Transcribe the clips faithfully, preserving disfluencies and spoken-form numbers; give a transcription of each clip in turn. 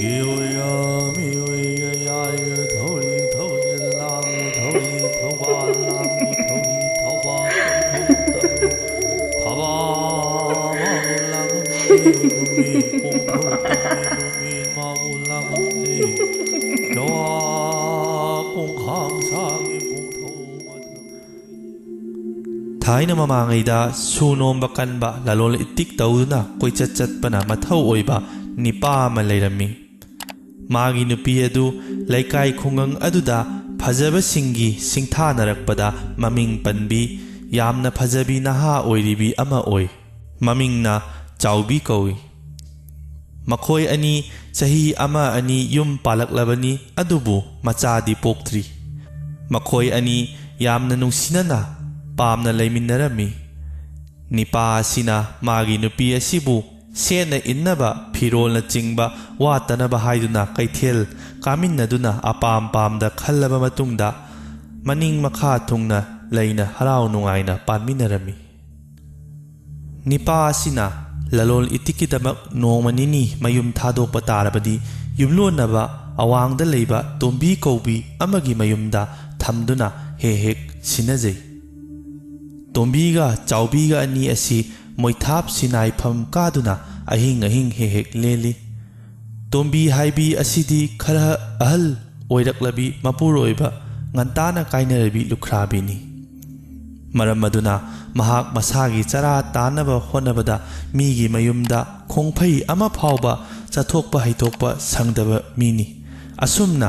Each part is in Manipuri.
ꯏꯌꯣꯌꯥ ꯃꯤꯑꯣꯏꯌ ꯌꯥꯏꯌ ꯊꯧꯔꯤ ꯊꯧꯖꯤꯜ ꯂꯥꯡꯉꯨ ꯊꯧꯔꯤ ꯊꯧꯕꯥꯜ ꯂꯥꯡꯉꯨ ꯊꯧꯔꯤ ꯊꯧꯕꯥꯜ ꯊꯧꯗꯝꯃꯨ ꯊꯕꯥ ꯃꯥꯕꯨ ꯂꯥꯡꯉꯝꯂꯦ ꯅꯨꯃꯤꯠ ꯄꯣꯡꯊꯧ ꯇꯝꯃꯤ ꯅꯨꯃꯤꯠ ꯃꯥꯕꯨ ꯂꯥꯡꯉꯝꯂꯦ ꯌꯋꯥ ꯄꯣꯡꯈꯥꯡ ꯁꯥꯒꯤ ꯄꯣꯡꯊꯧ ꯃꯊꯛ ꯊꯥꯏꯅ ꯃꯃꯥꯡꯉꯩꯗ ꯁꯨ ꯅꯣꯝꯕ ꯀꯟꯕ ꯂꯂꯣꯟ ꯏꯇꯤꯛ ꯇꯧꯗꯨꯅ ꯀꯣꯏꯆꯠ ꯆꯠꯄꯅ ꯃꯊꯧ ꯑꯣꯏꯕ ꯅꯤꯄꯥ ꯑꯃ ꯂꯩꯔꯝꯃꯤ꯫ ꯃꯥꯒꯤ ꯅꯨꯄꯤ ꯑꯗꯨ ꯂꯩꯀꯥꯏ ꯈꯨꯡꯒꯪ ꯑꯗꯨꯗ ꯐꯖꯕꯁꯤꯡꯒꯤ ꯁꯤꯡꯊꯥꯅꯔꯛꯄꯗ ꯃꯃꯤꯡ ꯄꯟꯕꯤ, ꯌꯥꯝꯅ ꯐꯖꯕꯤ ꯅꯍꯥ ꯑꯣꯏꯔꯤꯕꯤ ꯑꯃ ꯑꯣꯏ꯫ ꯃꯃꯤꯡꯅ ꯆꯥꯎꯕꯤ ꯀꯧꯏ꯫ ꯃꯈꯣꯏ ꯑꯅꯤ ꯆꯍꯤ ꯑꯃ ꯑꯅꯤ ꯌꯨꯝ ꯄꯥꯜꯂꯛꯂꯕꯅꯤ, ꯑꯗꯨꯕꯨ ꯃꯆꯥꯗꯤ ꯄꯣꯛꯇ꯭ꯔꯤ꯫ ꯃꯈꯣꯏ ꯑꯅꯤ ꯌꯥꯝꯅ ꯅꯨꯡꯁꯤꯅꯅ ꯄꯥꯝꯅ ꯂꯩꯃꯤꯟꯅꯔꯝꯃꯤ꯫ ꯅꯤꯄꯥ ꯑꯁꯤꯅ ꯃꯥꯒꯤ ꯅꯨꯄꯤ ꯑꯁꯤꯕꯨ ꯁꯦꯠꯅ ꯏꯟꯅꯕ ꯐꯤꯔꯣꯜꯅꯆꯤꯡꯕ ꯋꯥꯠꯇꯅꯕ ꯍꯥꯏꯗꯨꯅ ꯀꯩꯊꯦꯜ ꯀꯥꯃꯤꯟꯅꯗꯨꯅ ꯑꯄꯥꯝ ꯄꯥꯝꯗ ꯈꯜꯂꯕ ꯃꯇꯨꯡꯗ ꯃꯅꯤꯡ ꯃꯈꯥ ꯊꯨꯡꯅ ꯂꯩꯅ ꯍꯔꯥꯎ ꯅꯨꯡꯉꯥꯏꯅ ꯄꯥꯟꯃꯤꯟꯅꯔꯝꯃꯤ꯫ ꯅꯤꯄꯥ ꯑꯁꯤꯅ ꯂꯂꯣꯟ ꯏꯇꯤꯛꯀꯤꯗꯃꯛ ꯅꯣꯡꯃ ꯅꯤꯅꯤ ꯃꯌꯨꯝ ꯊꯥꯗꯣꯛꯄ ꯇꯥꯔꯕꯗꯤ ꯌꯨꯝꯂꯣꯟꯅꯕ ꯑꯋꯥꯡꯗ ꯂꯩꯕ ꯇꯣꯝꯕꯤ ꯀꯧꯕꯤ ꯑꯃꯒꯤ ꯃꯌꯨꯝꯗ ꯊꯝꯗꯨꯅ ꯍꯦꯛ ꯍꯦꯛ ꯁꯤꯟꯅꯖꯩ꯫ ꯇꯣꯝꯕꯤꯒ ꯆꯥꯎꯕꯤꯒ ꯑꯅꯤ ꯑꯁꯤ ꯃꯣꯏꯊꯥꯞ ꯁꯤꯅꯥꯏꯐꯝ ꯀꯥꯗꯨꯅ ꯑꯍꯤꯡ ꯑꯍꯤꯡ ꯍꯦꯛ ꯍꯦꯛ ꯂꯦꯜꯂꯤ꯫ ꯇꯣꯝꯕꯤ ꯍꯥꯏꯕꯤ ꯑꯁꯤꯗꯤ ꯈꯔ ꯑꯍꯜ ꯑꯣꯏꯔꯛꯂꯕꯤ ꯃꯄꯨꯔꯣꯏꯕ ꯉꯟꯇꯥꯅ ꯀꯥꯏꯅꯔꯕꯤ ꯂꯨꯈ꯭ꯔꯥꯕꯤꯅꯤ꯫ ꯃꯔꯝ ꯑꯗꯨꯅ ꯃꯍꯥꯛ ꯃꯁꯥꯒꯤ ꯆꯔꯥ ꯇꯥꯟꯅꯕ ꯍꯣꯠꯅꯕꯗ ꯃꯤꯒꯤ ꯃꯌꯨꯝꯗ ꯈꯣꯡꯐꯩ ꯑꯃ ꯐꯥꯎꯕ ꯆꯠꯊꯣꯛꯄ ꯍꯩꯊꯣꯛꯄ ꯁꯪꯗꯕ ꯃꯤꯅꯤ꯫ ꯑꯁꯨꯝꯅ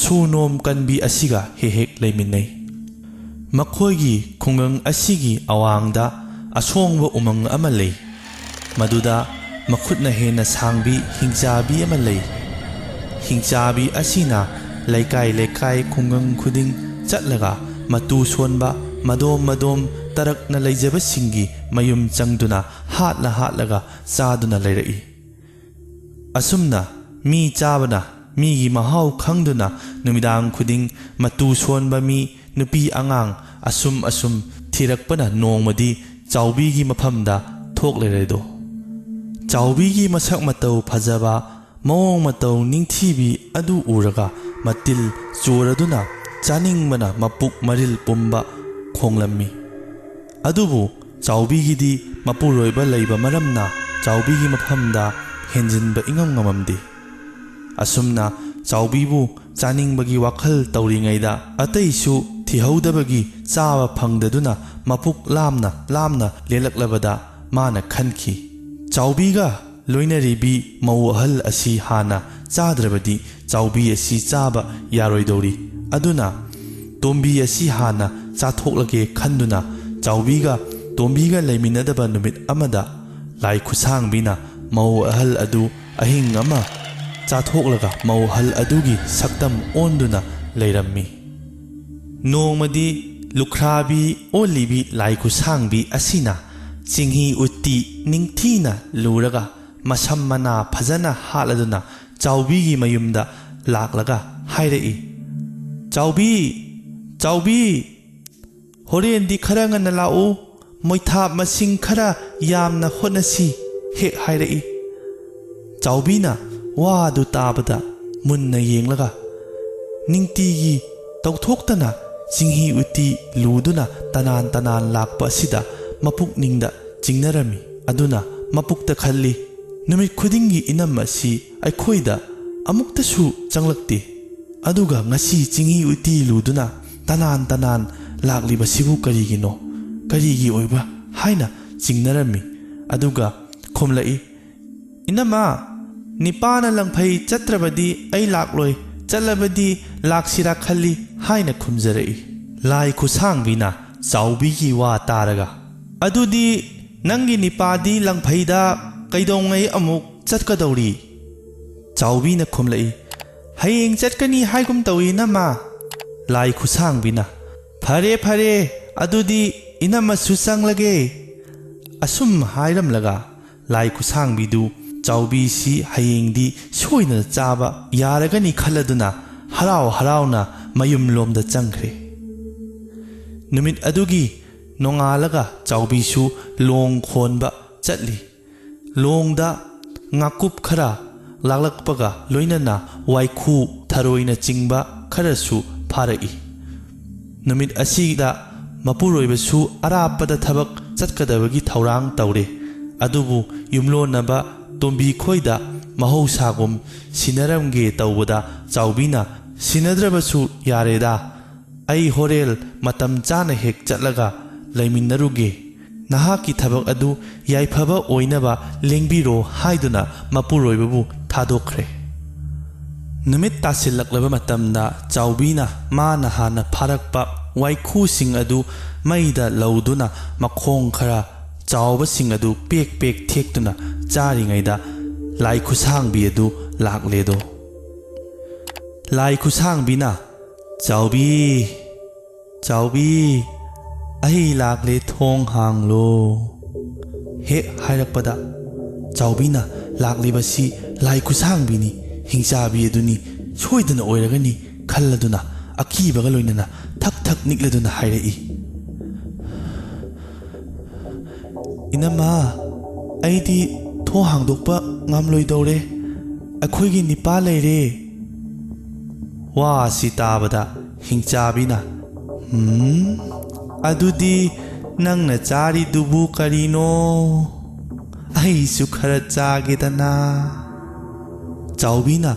ꯁꯨ ꯅꯣꯝ ꯀꯟꯕꯤ ꯑꯁꯤꯒ ꯍꯦꯛ ꯍꯦꯛ ꯂꯩꯃꯤꯟꯅꯩ꯫ ꯃꯈꯣꯏꯒꯤ ꯈꯨꯡꯒꯪ ꯑꯁꯤꯒꯤ ꯑꯋꯥꯡꯗ ꯑꯁꯣꯡꯕ ꯎꯃꯪ ꯑꯃ ꯂꯩ꯫ ꯃꯗꯨꯗ ꯃꯈꯨꯠꯅ ꯍꯦꯟꯅ ꯁꯥꯡꯕꯤ ꯍꯤꯡꯆꯥꯕꯤ ꯑꯃ ꯂꯩ꯫ ꯍꯤꯡꯆꯥꯕꯤ ꯑꯁꯤꯅ ꯂꯩꯀꯥꯏ ꯂꯩꯀꯥꯏ ꯈꯨꯡꯒꯪ ꯈꯨꯗꯤꯡ ꯆꯠꯂꯒ ꯃꯇꯨ ꯁꯣꯟꯕ ꯃꯗꯣꯝ ꯃꯗꯣꯝ ꯇꯔꯛꯅ ꯂꯩꯖꯕꯁꯤꯡꯒꯤ ꯃꯌꯨꯝ ꯆꯪꯗꯨꯅ ꯍꯥꯠꯂ ꯍꯥꯠꯂꯒ ꯆꯥꯗꯨꯅ ꯂꯩꯔꯛꯏ꯫ ꯑꯁꯨꯝꯅ ꯃꯤ ꯆꯥꯕꯅ ꯃꯤꯒꯤ ꯃꯍꯥꯎ ꯈꯪꯗꯨꯅ ꯅꯨꯃꯤꯗꯥꯡ ꯈꯨꯗꯤꯡ ꯃꯇꯨ ꯁꯣꯟꯕ ꯃꯤ ꯅꯨꯄꯤ ꯑꯉꯥꯡ ꯑꯁꯨꯝ ꯑꯁꯨꯝ ꯊꯤꯔꯛꯄꯅ ꯅꯣꯡꯃꯗꯤ ꯆꯥꯎꯕꯤꯒꯤ ꯃꯐꯝꯗ ꯊꯣꯛꯂꯦꯔꯦꯗꯣ꯫ ꯆꯥꯎꯕꯤꯒꯤ ꯃꯁꯛ ꯃꯇꯧ ꯐꯖꯕ, ꯃꯑꯣꯡ ꯃꯇꯧ ꯅꯤꯡꯊꯤꯕꯤ ꯑꯗꯨ ꯎꯔꯒ ꯃꯇꯤꯜ ꯆꯣꯔꯗꯨꯅ ꯆꯥꯅꯤꯡꯕꯅ ꯃꯄꯨꯛ ꯃꯔꯤꯜ ꯄꯨꯝꯕ ꯈꯣꯡꯂꯝꯃꯤ꯫ ꯑꯗꯨꯕꯨ ꯆꯥꯎꯕꯤꯒꯤꯗꯤ ꯃꯄꯨꯔꯣꯏꯕ ꯂꯩꯕ ꯃꯔꯝꯅ ꯆꯥꯎꯕꯤꯒꯤ ꯃꯐꯝꯗ ꯍꯦꯟꯖꯤꯟꯕ ꯏꯉꯝ ꯉꯝꯃꯝꯗꯦ꯫ ꯑꯁꯨꯝꯅ ꯆꯥꯎꯕꯤꯕꯨ ꯆꯥꯅꯤꯡꯕꯒꯤ ꯋꯥꯈꯜ ꯇꯧꯔꯤꯉꯩꯗ ꯑꯇꯩꯁꯨ ꯊꯤꯍꯧꯗꯕꯒꯤ ꯆꯥꯕ ꯐꯪꯗꯗꯨꯅ ꯃꯄꯨꯛ ꯂꯥꯝꯅ ꯂꯥꯝꯅ ꯂꯦꯜꯂꯛꯂꯕꯗ ꯃꯥꯅ ꯈꯟꯈꯤ, ꯆꯥꯎꯕꯤꯒ ꯂꯣꯏꯅꯔꯤꯕꯤ ꯃꯧ ꯑꯍꯜ ꯑꯁꯤ ꯍꯥꯟꯅ ꯆꯥꯗ꯭ꯔꯕꯗꯤ ꯆꯥꯎꯕꯤ ꯑꯁꯤ ꯆꯥꯕ ꯌꯥꯔꯣꯏꯗꯧꯔꯤ꯫ ꯑꯗꯨꯅ ꯇꯣꯝꯕꯤ ꯑꯁꯤ ꯍꯥꯟꯅ ꯆꯥꯊꯣꯛꯂꯒꯦ ꯈꯟꯗꯨꯅ ꯆꯥꯎꯕꯤꯒ ꯇꯣꯝꯕꯤꯒ ꯂꯩꯃꯤꯟꯅꯗꯕ ꯅꯨꯃꯤꯠ ꯑꯃꯗ ꯂꯥꯏ ꯈꯨꯠꯁꯥꯡꯕꯤꯅ ꯃꯧ ꯑꯍꯜ ꯑꯗꯨ ꯑꯍꯤꯡ ꯑꯃ ꯆꯥꯊꯣꯛꯂꯒ ꯃꯧ ꯑꯍꯜ ꯑꯗꯨꯒꯤ ꯁꯛꯇꯝ ꯑꯣꯟꯗꯨꯅ ꯂꯩꯔꯝꯃꯤ꯫ ꯅꯣꯡꯃꯗꯤ ꯂꯨꯈ꯭ꯔꯥꯕꯤ ꯑꯣꯜꯂꯤꯕꯤ ꯂꯥꯏ ꯈꯨꯠꯁꯥꯡꯕꯤ ꯑꯁꯤꯅ ꯆꯤꯡꯍꯤ ꯎꯇꯤ ꯅꯤꯡꯊꯤꯅ ꯂꯨꯔꯒ ꯃꯁꯝ ꯃꯅꯥ ꯐꯖꯅ ꯍꯥꯠꯂꯗꯨꯅ ꯆꯥꯎꯕꯤꯒꯤ ꯃꯌꯨꯝꯗ ꯂꯥꯛꯂꯒ ꯍꯥꯏꯔꯛꯏ, "ꯆꯥꯎꯕꯤ, ꯆꯥꯎꯕꯤ, ꯍꯣꯔꯦꯟꯗꯤ ꯈꯔ ꯉꯟꯅ ꯂꯥꯛꯎ, ꯃꯣꯏꯊꯥꯞ ꯃꯁꯤꯡ ꯈꯔ ꯌꯥꯝꯅ ꯍꯣꯠꯅꯁꯤ" ꯍꯦꯛ ꯍꯥꯏꯔꯛꯏ꯫ ꯆꯥꯎꯕꯤꯅ ꯋꯥꯗꯨ ꯇꯥꯕꯗ ꯃꯨꯟꯅ ꯌꯦꯡꯂꯒ ꯅꯤꯡꯇꯤꯒꯤ ꯇꯧꯊꯣꯛꯇꯅ ꯆꯤꯡꯍꯤ ꯎꯇꯤ ꯂꯨꯗꯨꯅ ꯇꯅꯥꯟ ꯇꯅꯥꯟ ꯂꯥꯛꯄ ꯑꯁꯤꯗ ꯃꯄꯨꯛꯅꯤꯡꯗ ꯆꯤꯡꯅꯔꯝꯃꯤ꯫ ꯑꯗꯨꯅ ꯃꯄꯨꯛꯇ ꯈꯜꯂꯤ, "ꯅꯨꯃꯤꯠ ꯈꯨꯗꯤꯡꯒꯤ ꯏꯅꯝ ꯑꯁꯤ ꯑꯩꯈꯣꯏꯗ ꯑꯃꯨꯛꯇꯁꯨ ꯆꯪꯂꯛꯇꯦ꯫ ꯑꯗꯨꯒ ꯉꯁꯤ ꯆꯤꯡꯍꯤ ꯎꯇꯤ ꯂꯨꯗꯨꯅ ꯇꯅꯥꯟ ꯇꯅꯥꯟ ꯂꯥꯛꯂꯤꯕꯁꯤꯕꯨ ꯀꯔꯤꯒꯤꯅꯣ? ꯀꯔꯤꯒꯤ ꯑꯣꯏꯕ?" ꯍꯥꯏꯅ ꯆꯤꯡꯅꯔꯝꯃꯤ꯫ ꯑꯗꯨꯒ ꯈꯨꯝꯂꯛꯏ, "ꯏꯅꯝꯃ, ꯅꯤꯄꯥꯅ ꯂꯪꯐꯩ ꯆꯠꯇ꯭ꯔꯕꯗꯤ ꯑꯩ ꯂꯥꯛꯂꯣꯏ, ꯆꯠꯂꯕꯗꯤ ꯂꯥꯛꯁꯤꯔꯥ ꯈꯜꯂꯤ" ꯍꯥꯏꯅ ꯈꯨꯝꯖꯔꯛꯏ꯫ ꯂꯥꯏ ꯈꯨꯠꯁꯥꯡꯕꯤꯅ ꯆꯥꯎꯕꯤꯒꯤ ꯋꯥ ꯇꯥꯔꯒ, "ꯑꯗꯨꯗꯤ ꯅꯪꯒꯤ ꯅꯤꯄꯥꯗꯤ ꯂꯪꯐꯩꯗ ꯀꯩꯗꯧꯉꯩ ꯑꯃꯨꯛ ꯆꯠꯀꯗꯧꯔꯤ?" ꯆꯥꯎꯕꯤꯅ ꯈꯨꯝꯂꯛꯏ, "ꯍꯌꯦꯡ ꯆꯠꯀꯅꯤ ꯍꯥꯏꯒꯨꯝ ꯇꯧꯏ ꯏꯅꯝꯃ"꯫ ꯂꯥꯏ ꯈꯨꯠꯁꯥꯡꯕꯤꯅ, "ꯐꯔꯦ ꯐꯔꯦ, ꯑꯗꯨꯗꯤ ꯏꯅꯝꯃꯁꯨ ꯆꯪꯂꯒꯦ"꯫ ꯑꯁꯨꯝ ꯍꯥꯏꯔꯝꯂꯒ ꯂꯥꯏ ꯈꯨꯠꯁꯥꯡꯕꯤꯗꯨ ꯆꯥꯎꯕꯤꯁꯤ ꯍꯌꯦꯡꯗꯤ ꯁꯣꯏꯗꯅ ꯆꯥꯕ ꯌꯥꯔꯒꯅꯤ ꯈꯜꯂꯗꯨꯅ ꯍꯔꯥꯎ ꯍꯔꯥꯎꯅ ꯃꯌꯨꯝꯂꯣꯝꯗ ꯆꯪꯈ꯭ꯔꯦ꯫ ꯅꯨꯃꯤꯠ ꯑꯗꯨꯒꯤ ꯅꯣꯡꯉꯥꯜꯂꯒ ꯆꯥꯎꯕꯤꯁꯨ ꯂꯣꯡ ꯈꯣꯟꯕ ꯆꯠꯂꯤ꯫ ꯂꯣꯡꯗ ꯉꯥꯀꯨꯞ ꯈꯔ, ꯂꯥꯛꯂꯛꯄꯒ ꯂꯣꯏꯅꯅ ꯋꯥꯏꯈꯨ, ꯊꯔꯣꯏꯅꯆꯤꯡꯕ ꯈꯔꯁꯨ ꯐꯥꯔꯛꯏ꯫ ꯅꯨꯃꯤꯠ ꯑꯁꯤꯗ ꯃꯄꯨꯔꯣꯏꯕꯁꯨ ꯑꯔꯥꯞꯄꯗ ꯊꯕꯛ ꯆꯠꯀꯗꯕꯒꯤ ꯊꯧꯔꯥꯡ ꯇꯧꯔꯦ꯫ ꯑꯗꯨꯕꯨ ꯌꯨꯝꯂꯣꯟꯅꯕ ꯇꯣꯝꯕꯤ ꯈꯣꯏꯗ ꯃꯍꯧꯁꯥꯒꯨꯝ ꯁꯤꯟꯅꯔꯝꯒꯦ ꯇꯧꯕꯗ ꯆꯥꯎꯕꯤꯅ, "ꯁꯤꯟꯅꯗ꯭ꯔꯕꯁꯨ ꯌꯥꯔꯦꯗ, ꯑꯩ ꯍꯣꯔꯦꯜ ꯃꯇꯝ ꯆꯥꯅ ꯍꯦꯛ ꯆꯠꯂꯒ ꯂꯩꯃꯤꯟꯅꯔꯨꯒꯦ꯫ ꯅꯍꯥꯛꯀꯤ ꯊꯕꯛ ꯑꯗꯨ ꯌꯥꯏꯐꯕ ꯑꯣꯏꯅꯕ ꯂꯦꯡꯕꯤꯔꯣ" ꯍꯥꯏꯗꯨꯅ ꯃꯄꯨꯔꯣꯏꯕꯕꯨ ꯊꯥꯗꯣꯛꯈ꯭ꯔꯦ꯫ ꯅꯨꯃꯤꯠ ꯇꯥꯁꯤꯜꯂꯛꯂꯕ ꯃꯇꯝꯗ ꯆꯥꯎꯕꯤꯅ ꯃꯥꯅ ꯍꯥꯟꯅ ꯐꯥꯔꯛꯄ ꯋꯥꯏꯈꯨꯁꯤꯡ ꯑꯗꯨ ꯃꯩꯗ ꯂꯧꯗꯨꯅ ꯃꯈꯣꯡ ꯈꯔ ꯆꯥꯎꯕꯁꯤꯡ ꯑꯗꯨ ꯄꯦꯛ ꯄꯦꯛ ꯊꯦꯛꯇꯨꯅ ꯆꯥꯔꯤꯉꯩꯗ ꯂꯥꯏ ꯈꯨꯁꯥꯡꯕꯤ ꯑꯗꯨ ꯂꯥꯛꯂꯦꯗꯣ꯫ ꯂꯥꯏ ꯈꯨꯁꯥꯡꯕꯤꯅ, "ꯆꯥꯎꯕꯤ, ꯆꯥꯎꯕꯤ, ꯑꯩ ꯂꯥꯛꯂꯦ, ꯊꯣꯡ ꯍꯥꯡꯂꯣ" ꯍꯦꯛ ꯍꯥꯏꯔꯛꯄꯗ, ꯆꯥꯎꯕꯤꯅ ꯂꯥꯛꯂꯤꯕꯁꯤ ꯂꯥꯏ ꯈꯨꯁꯥꯡꯕꯤꯅꯤ, ꯍꯤꯡꯆꯥꯕꯤ ꯑꯗꯨꯅꯤ ꯁꯣꯏꯗꯅ ꯑꯣꯏꯔꯒꯅꯤ ꯈꯜꯂꯗꯨꯅ ꯑꯀꯤꯕꯒ ꯂꯣꯏꯅꯅ ꯊꯛ ꯊꯛ ꯅꯤꯛꯂꯗꯨꯅ ꯍꯥꯏꯔꯛꯏ, "ꯏꯅꯝꯃ, ꯑꯩꯗꯤ ꯊꯣꯡ ꯍꯥꯡꯗꯣꯛꯄ ꯉꯝꯂꯣꯏꯗꯧꯔꯦ꯫ ꯑꯩꯈꯣꯏꯒꯤ ꯅꯤꯄꯥ ꯂꯩꯔꯦ"꯫ ꯋꯥ ꯑꯁꯤ ꯇꯥꯕꯗ ꯍꯤꯡꯆꯥꯕꯤꯅ, "ꯎꯝ, ꯑꯗꯨꯗꯤ ꯅꯪꯅ ꯆꯥꯔꯤꯗꯨꯕꯨ ꯀꯔꯤꯅꯣ? ꯑꯩꯁꯨ ꯈꯔ ꯆꯥꯒꯦꯗꯅ"꯫ ꯆꯥꯎꯕꯤꯅ,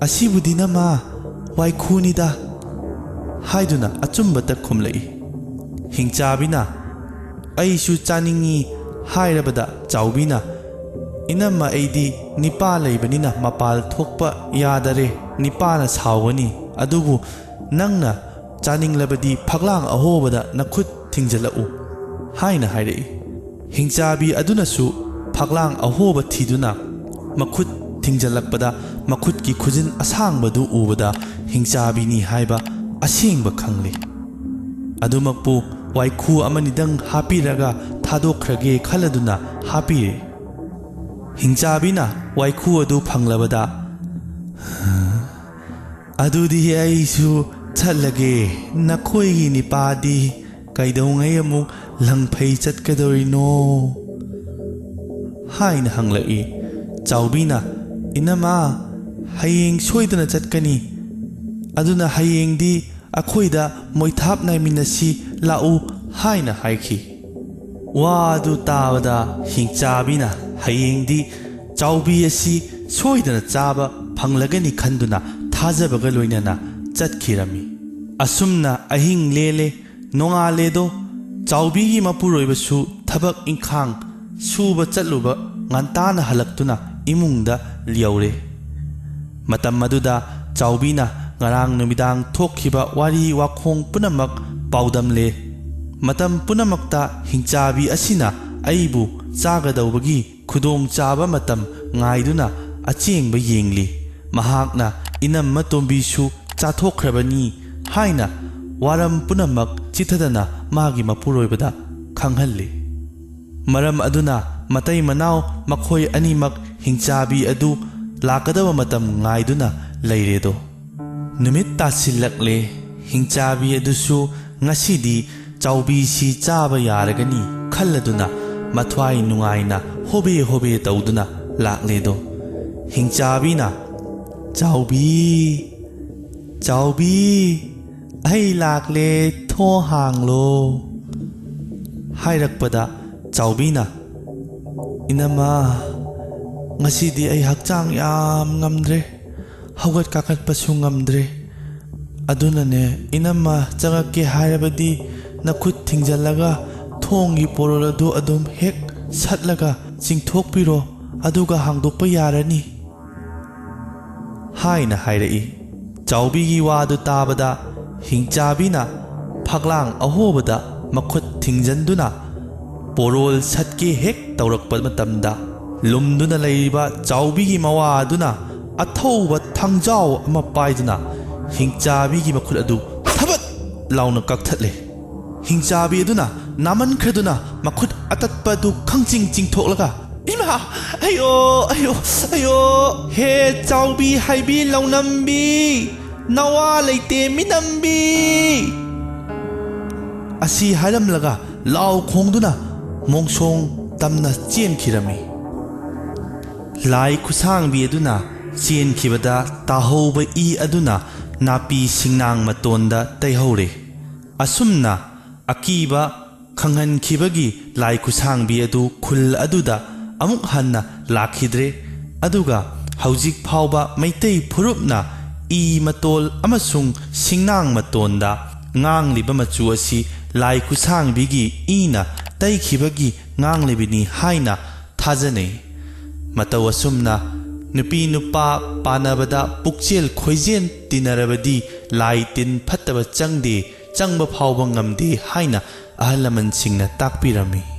"ꯑꯁꯤꯕꯨꯗꯤ ꯅꯃꯥ ꯋꯥꯏꯈꯨꯅꯤꯗ" ꯍꯥꯏꯗꯨꯅ ꯑꯆꯨꯝꯕꯇ ꯈꯨꯝꯂꯛꯏ꯫ ꯍꯤꯡꯆꯥꯕꯤꯅ, "ꯑꯩꯁꯨ ꯆꯥꯅꯤꯡꯏ" ꯍꯥꯏꯔꯕꯗ ꯆꯥꯎꯕꯤꯅ, "ꯏꯅꯝꯃ, ꯑꯩꯗꯤ ꯅꯤꯄꯥ ꯂꯩꯕꯅꯤꯅ ꯃꯄꯥꯜ ꯊꯣꯛꯄ ꯌꯥꯗꯔꯦ, ꯅꯤꯄꯥꯅ ꯁꯥꯎꯒꯅꯤ꯫ ꯑꯗꯨꯕꯨ ꯅꯪꯅ ꯆꯥꯅꯤꯡꯂꯕꯗꯤ ꯐꯛꯂꯥꯡ ꯑꯍꯣꯕꯗ ꯅꯈꯨꯠ ꯊꯤꯡꯖꯤꯜꯂꯛꯎ" ꯍꯥꯏꯅ ꯍꯥꯏꯔꯛꯏ꯫ ꯍꯤꯡꯆꯥꯕꯤ ꯑꯗꯨꯅꯁꯨ ꯐꯛꯂꯥꯡ ꯑꯍꯣꯕ ꯊꯤꯗꯨꯅ ꯃꯈꯨꯠ ꯊꯤꯡꯖꯤꯜꯂꯛꯄꯗ, ꯃꯈꯨꯠꯀꯤ ꯈꯨꯖꯤꯟ ꯑꯁꯥꯡꯕꯗꯨ ꯎꯕꯗ ꯍꯤꯡꯆꯥꯕꯤꯅꯤ ꯍꯥꯏꯕ ꯑꯁꯦꯡꯕ ꯈꯪꯂꯤ꯫ ꯑꯗꯨꯃꯛꯄꯨ ꯋꯥꯏꯈꯨ ꯑꯃꯅꯤꯗꯪ ꯍꯥꯞꯄꯤꯔꯒ ꯊꯥꯗꯣꯛꯈ꯭ꯔꯒꯦ ꯈꯜꯂꯗꯨꯅ ꯍꯥꯞꯄꯤꯔꯦ꯫ ꯍꯤꯡꯆꯥꯕꯤꯅ ꯋꯥꯏꯈꯨ ꯑꯗꯨ ꯐꯪꯂꯕꯗ, "ꯑꯗꯨꯗꯤ ꯑꯩꯁꯨ ꯆꯠꯂꯒꯦ꯫ ꯅꯈꯣꯏꯒꯤ ꯅꯤꯄꯥꯗꯤ ꯀꯩꯗꯧꯉꯩ ꯑꯃꯨꯛ ꯂꯪꯐꯩ ꯆꯠꯀꯗꯧꯔꯤꯅꯣ?" ꯍꯥꯏꯅ ꯍꯪꯂꯛꯏ꯫ ꯆꯥꯎꯕꯤꯅ, "ꯏꯅꯝꯃ, ꯍꯌꯦꯡ ꯁꯣꯏꯗꯅ ꯆꯠꯀꯅꯤ, ꯑꯗꯨꯅ ꯍꯌꯦꯡꯗꯤ ꯑꯩꯈꯣꯏꯗ ꯃꯣꯏꯊꯥꯞ ꯅꯥꯏꯃꯤꯟꯅꯁꯤ ꯂꯥꯛꯎ" ꯍꯥꯏꯅ ꯍꯥꯏꯈꯤ꯫ ꯋꯥ ꯑꯗꯨ ꯇꯥꯕꯗ ꯍꯤꯡꯆꯥꯕꯤꯅ ꯍꯌꯦꯡꯗꯤ ꯆꯥꯎꯕꯤ ꯑꯁꯤ ꯁꯣꯏꯗꯅ ꯆꯥꯕ ꯐꯪꯂꯒꯅꯤ ꯈꯟꯗꯨꯅ ꯊꯥꯖꯕꯒ ꯂꯣꯏꯅꯅ ꯆꯠꯈꯤꯔꯝꯃꯤ꯫ ꯑꯁꯨꯝꯅ ꯑꯍꯤꯡ ꯂꯦꯜꯂꯦ꯫ ꯅꯣꯡꯉꯥꯜꯂꯦꯗꯣ, ꯆꯥꯎꯕꯤꯒꯤ ꯃꯄꯨꯔꯣꯏꯕꯁꯨ ꯊꯕꯛ ꯏꯪꯈꯥꯡ ꯁꯨꯕ ꯆꯠꯂꯨꯕ ꯉꯟꯇꯥꯅ ꯍꯜꯂꯛꯇꯨꯅ ꯏꯃꯨꯡꯗ ꯌꯧꯔꯦ꯫ ꯃꯇꯝ ꯑꯗꯨꯗ ꯆꯥꯎꯕꯤꯅ ꯉꯔꯥꯡ ꯅꯨꯃꯤꯗꯥꯡ ꯊꯣꯛꯈꯤꯕ ꯋꯥꯔꯤ ꯋꯥꯈꯣꯡ ꯄꯨꯝꯅꯃꯛ ꯄꯥꯎꯗꯝꯂꯦ꯫ ꯃꯇꯝ ꯄꯨꯝꯅꯃꯛꯇ ꯍꯤꯡꯆꯥꯕꯤ ꯑꯁꯤꯅ ꯑꯩꯕꯨ ꯆꯥꯒꯗꯧꯕꯒꯤ ꯈꯨꯗꯣꯡꯆꯥꯕ ꯃꯇꯝ ꯉꯥꯏꯗꯨꯅ ꯑꯆꯦꯡꯕ ꯌꯦꯡꯂꯤ꯫ ꯃꯍꯥꯛꯅ ꯏꯅꯝꯃ ꯇꯣꯝꯕꯤꯁꯨ ꯆꯥꯊꯣꯛꯈ꯭ꯔꯕꯅꯤ ꯍꯥꯏꯅ ꯋꯥꯔꯝ ꯄꯨꯝꯅꯃꯛ ꯆꯤꯊꯗꯅ ꯃꯥꯒꯤ ꯃꯄꯨꯔꯣꯏꯕꯗ ꯈꯪꯍꯜꯂꯤ꯫ ꯃꯔꯝ ꯑꯗꯨꯅ ꯃꯇꯩ ꯃꯅꯥꯎ ꯃꯈꯣꯏ ꯑꯅꯤꯃꯛ ꯍꯤꯡꯆꯥꯕꯤ ꯑꯗꯨ ꯂꯥꯛꯀꯗꯕ ꯃꯇꯝ ꯉꯥꯏꯗꯨꯅ ꯂꯩꯔꯦꯗꯣ꯫ ꯅꯨꯃꯤꯠ ꯇꯥꯁꯤꯜꯂꯛꯂꯦ꯫ ꯍꯤꯡꯆꯥꯕꯤ ꯑꯗꯨꯁꯨ ꯉꯁꯤꯗꯤ ꯆꯥꯎꯕꯤꯁꯤ ꯆꯥꯕ ꯌꯥꯔꯒꯅꯤ ꯈꯜꯂꯗꯨꯅ ꯃꯊ꯭ꯋꯥꯏ ꯅꯨꯡꯉꯥꯏꯅ ꯍꯣꯕꯦ ꯍꯣꯕꯦ ꯇꯧꯗꯨꯅ ꯂꯥꯛꯂꯦꯗꯣ꯫ ꯍꯤꯡꯆꯥꯕꯤꯅ, "ꯆꯥꯎꯕꯤ, ꯆꯥꯎꯕꯤ, ꯑꯩ ꯂꯥꯛꯂꯦ, ꯊꯣꯡ ꯍꯥꯡꯂꯣ" ꯍꯥꯏꯔꯛꯄꯗ ꯆꯥꯎꯕꯤꯅ, "ꯏꯅꯝꯃ, ꯉꯁꯤꯗꯤ ꯑꯩ ꯍꯛꯆꯥꯡ ꯌꯥꯝ ꯉꯝꯗ꯭ꯔꯦ, ꯍꯧꯒꯠ ꯀꯥꯈꯠꯄꯁꯨ ꯉꯝꯗ꯭ꯔꯦ꯫ ꯑꯗꯨꯅꯅꯦ, ꯏꯅꯝꯃ ꯆꯪꯉꯛꯀꯦ ꯍꯥꯏꯔꯕꯗꯤ ꯅꯈꯨꯠ ꯊꯤꯡꯖꯤꯜꯂꯒ ꯊꯣꯡꯒꯤ ꯄꯣꯔꯣꯜ ꯑꯗꯨ ꯑꯗꯨꯝ ꯍꯦꯛ ꯁꯠꯂꯒ ꯆꯤꯡꯊꯣꯛꯄꯤꯔꯣ, ꯑꯗꯨꯒ ꯍꯥꯡꯗꯣꯛꯄ ꯌꯥꯔꯅꯤ" ꯍꯥꯏꯅ ꯍꯥꯏꯔꯛꯏ꯫ ꯆꯥꯎꯕꯤꯒꯤ ꯋꯥꯗꯨ ꯇꯥꯕꯗ ꯍꯤꯡꯆꯥꯕꯤꯅ ꯐꯛꯂꯥꯡ ꯑꯍꯣꯕꯗ ꯃꯈꯨꯠ ꯊꯤꯡꯖꯤꯟꯗꯨꯅ ꯄꯣꯔꯣꯜ ꯁꯠꯀꯦ ꯍꯦꯛ ꯇꯧꯔꯛꯄ ꯃꯇꯝꯗ, ꯂꯨꯝꯗꯨꯅ ꯂꯩꯔꯤꯕ ꯆꯥꯎꯕꯤꯒꯤ ꯃꯋꯥ ꯑꯗꯨꯅ ꯑꯊꯧꯕ ꯊꯥꯡꯖꯥꯎ ꯑꯃ ꯄꯥꯏꯗꯨꯅ ꯍꯤꯡꯆꯥꯕꯤꯒꯤ ꯃꯈꯨꯠ ꯑꯗꯨ ꯊꯕꯠ ꯂꯥꯎꯅ ꯀꯛꯊꯠꯂꯦ꯫ ꯍꯤꯡꯆꯥꯕꯤ ꯑꯗꯨꯅ ꯅꯥꯃꯟꯈ꯭ꯔꯗꯨꯅ ꯃꯈꯨꯠ ꯑꯇꯠꯄ ꯑꯗꯨ ꯈꯪꯆꯤꯡ ꯆꯤꯡꯊꯣꯛꯂꯒ, "ꯏꯃꯥ! ꯑꯌꯣ! ꯑꯌꯣ! ꯑꯌꯣ! ꯍꯦ ꯆꯥꯎꯕꯤ ꯍꯥꯏꯕꯤ ꯂꯧꯅꯝꯕꯤ! ꯅꯋꯥ ꯂꯩꯇꯦ ꯃꯤꯅꯝꯕꯤ!" ꯑꯁꯤ ꯍꯥꯏꯔꯝꯂꯒ ꯂꯥꯎ ꯈꯣꯡꯗꯨꯅ ꯃꯣꯡꯁꯣꯡ ꯇꯝꯅ ꯆꯦꯟꯈꯤꯔꯝꯃꯤ꯫ ꯂꯥꯏ ꯈꯨꯠꯁꯥꯡꯕꯤ ꯑꯗꯨꯅ ꯆꯦꯟꯈꯤꯕꯗ ꯇꯥꯍꯧꯕ ꯏ ꯑꯗꯨꯅ ꯅꯥꯄꯤ ꯁꯤꯡꯅꯥꯡ ꯃꯇꯣꯟꯗ ꯇꯩꯍꯧꯔꯦ꯫ ꯑꯁꯨꯝꯅ ꯑꯀꯤꯕ ꯈꯪꯍꯟꯈꯤꯕꯒꯤ ꯂꯥꯏ ꯈꯨꯠꯁꯥꯡꯕꯤ ꯑꯗꯨ ꯈꯨꯜ ꯑꯗꯨꯗ ꯑꯃꯨꯛ ꯍꯟꯅ ꯂꯥꯛꯈꯤꯗ꯭ꯔꯦ꯫ ꯑꯗꯨꯒ ꯍꯧꯖꯤꯛ ꯐꯥꯎꯕ ꯃꯩꯇꯩ ꯐꯨꯔꯨꯞꯅ ꯏ ꯃꯇꯣꯜ ꯑꯃꯁꯨꯡ ꯁꯤꯡꯅꯥꯡ ꯃꯇꯣꯟꯗ ꯉꯥꯡꯂꯤꯕ ꯃꯆꯨ ꯑꯁꯤ ꯂꯥꯏ ꯈꯨꯠꯁꯥꯡꯕꯤꯒꯤ ꯏꯅ ꯇꯩꯈꯤꯕꯒꯤ ꯉꯥꯡꯂꯤꯕꯅꯤ ꯍꯥꯏꯅ ꯊꯥꯖꯅꯩ꯫ ꯃꯇꯧ ꯑꯁꯨꯝꯅ ꯅꯨꯄꯤ ꯅꯨꯄꯥ ꯄꯥꯟꯅꯕꯗ ꯄꯨꯛꯆꯦꯜ ꯈꯣꯏꯖꯦꯜ ꯇꯤꯟꯅꯔꯕꯗꯤ ꯂꯥꯏ ꯇꯤꯟ ꯐꯠꯇꯕ ꯆꯪꯗꯦ, ꯆꯪꯕ ꯐꯥꯎꯕ ꯉꯝꯗꯦ ꯍꯥꯏꯅ ꯑꯍꯜ ꯂꯃꯟꯁꯤꯡꯅ ꯇꯥꯛꯄꯤꯔꯝꯃꯤ꯫